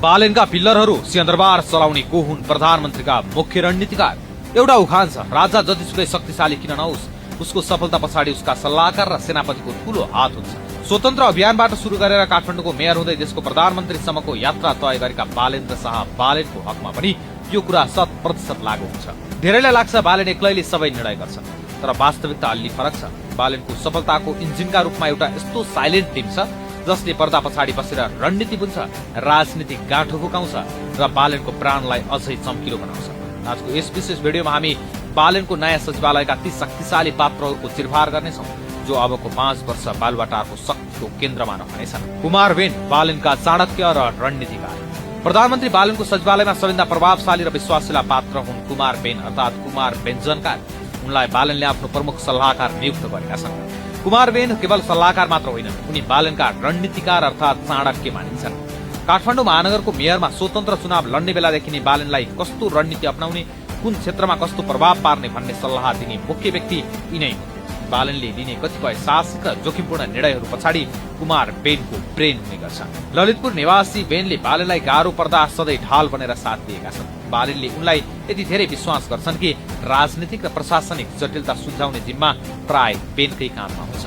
बालेनका पिल्लरहरू सिंहदरबार चलाउने को हुन् प्रधानमन्त्रीका मुख्य रणनीतिकार। एउटा उखान छ, राजा जतिसुकै शक्तिशाली किन नहोस्, उसको सफलता पछाडि उसका सल्लाहकार र सेनापतिको ठूलो हात हुन्छ। स्वतन्त्र अभियानबाट सुरु गरेर काठमाडौँको मेयर हुँदै देशको प्रधानमन्त्रीसम्मको यात्रा तय गरेका बालेन्द्र शाह बालेनको हकमा पनि यो कुरा 100% लागू हुन्छ। धेरैलाई लाग्छ बालेन एक्लैले सबै निर्णय गर्छ, तर वास्तविकता अलि फरक छ। बालेनको सफलताको इन्जिनका रूपमा एउटा यस्तो साइलेन्ट टिम छ जसले पर्दा पछाडि बसेर रणनीति बुन्छ, राजनीतिक गाँठो फुकाउँछ र बालेनको प्राणलाई अझै चम्किलो बनाउँछ। आजको यस विशेष भिडियोमा हामी बालेनको नयाँ सचिवालयका ती शक्तिशाली पात्रहरूको चिरफार गर्नेछौँ जो अबको 5 वर्ष बालुवाटारको शक्तिको केन्द्रमा रहनेछन्। कुमार बेन बालेनका चाणक्य र रणनीतिकार। प्रधानमन्त्री बालेनको सचिवालयमा सबैभन्दा प्रभावशाली र विश्वासिला पात्र हुन् कुमार बेन अर्थात कुमार व्यञ्जनकार। उनलाई बालेनले आफ्नो प्रमुख सल्लाहकार नियुक्त गरेका छन्। कुमार बेन केवल सल्लाहकार मात्र होइन, उनी बालेनका रणनीतिकार अर्थात चाणक्य मानिन्छन्। काठमाडौँ महानगरको मेयरमा स्वतन्त्र चुनाव लड्ने बेलादेखि नै बालेनलाई कस्तो रणनीति अपनाउने, कुन क्षेत्रमा कस्तो प्रभाव पार्ने भन्ने सल्लाह दिने मुख्य व्यक्ति यिनै हुन्। बालेनले लिने कतिपय साहसिक र जोखिमपूर्ण निर्णयहरू पछाडि कुमार बेनको ब्रेन हुने गर्छ। ललितपुर निवासी बेनले बालेनलाई गाह्रो पर्दा सधैँ ढाल बनेर साथ दिएका छन्। बालेनले उनलाई यति धेरै विश्वास गर्छन् कि राजनीतिक र प्रशासनिक जटिलता सुल्झाउने जिम्मा प्राय बेनकै काममा हुन्छ।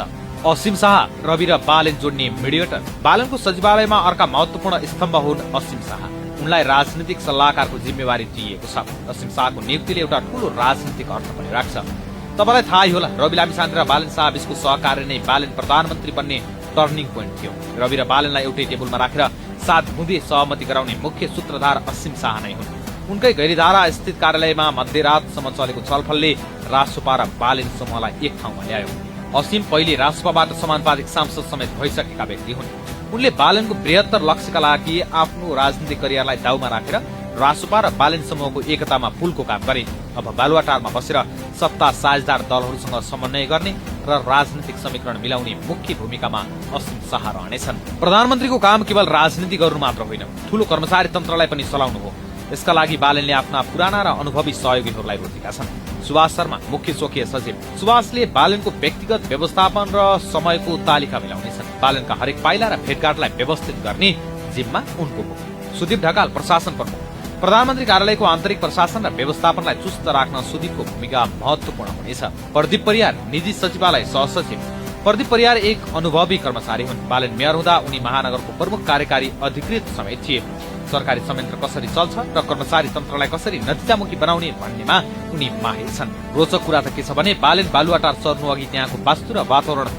असीम शाह रवि र बालेन जोड्ने मिडिएटर। बालेनको सचिवालयमा अर्का महत्वपूर्ण स्तम्भ हुन् असीम शाह। उनलाई राजनीतिक सल्लाहकारको जिम्मेवारी दिइएको छ। असीम शाहको नियुक्तिले एउटा ठूलो राजनीतिक अर्थ पनि राख्छ। तपाईलाई थाहै होला, रवि लामिछाने र बालेन शाह बीचको सहकार्य नै बालेन प्रधानमन्त्री बन्ने टर्निङ पोइन्ट थियो। रवि र बालेनलाई एउटै टेबलमा राखेर 7 बुँदे सहमति गराउने मुख्य सूत्रधार असीम शाह नै हुन्। उनकै गैरीधारा स्थित कार्यालयमा मध्यरातसम्म चलेको छलफलले रासोपा र बालेन समूहलाई एक ठाउँमा ल्यायो। असीम पहिले रासोपाबाट समानुपातिक सांसद समेत भइसकेका व्यक्ति हुन्। उनले बालेनको बृहत्तर लक्ष्यका लागि आफ्नो राजनीतिक करियरलाई दाउमा राखेर रासोपा र बालेन समूहको एकतामा पुलको काम गरे। अब बालुवाटारमा बसेर सत्ता साझेदार दलहरूसँग समन्वय गर्ने र राजनीतिक समीकरण मिलाउने मुख्य भूमिकामा असीम शाह रहनेछन्। प्रधानमन्त्रीको काम केवल राजनीति गर्नु मात्र होइन, ठूलो कर्मचारी तन्त्रलाई पनि चलाउनु हो। यसका लागि बालेनले आफ्ना पुराना र अनुभवी सहयोगीहरूलाई रोजेका छन्। सुभाष शर्मा मुख्य स्वकीय सचिव। सुभाषले बालेनको व्यक्तिगत व्यवस्थापन र समयको तालिका मिलाउनेछन्। बालेनका हरेक पाइला र भेटघाटलाई व्यवस्थित गर्ने जिम्मा उनको हो। सुदीप ढकाल प्रशासन प्रमुख। प्रधानमन्त्री कार्यालयको आन्तरिक प्रशासन र व्यवस्थापनलाई चुस्त राख्न सुदीपको भूमिका महत्वपूर्ण हुनेछ। प्रदीप परियार निजी सचिवालय सहसचिव। प्रदीप परियार एक अनुभवी कर्मचारी हुन्। बालेन मेयर हुँदा उनी महानगरको प्रमुख कार्यकारी अधिकृत समेत थिए। सरकारी संयन्त्र कसरी चल्छ र कर्मचारी तन्त्रलाई कसरी नतिजामुखी बनाउने भन्नेमा उनी माहिर छन्। रोचक कुरा त के छ भने बालेन बालुवाटार सर्नु अघि त्यहाँको वास्तु र वातावरण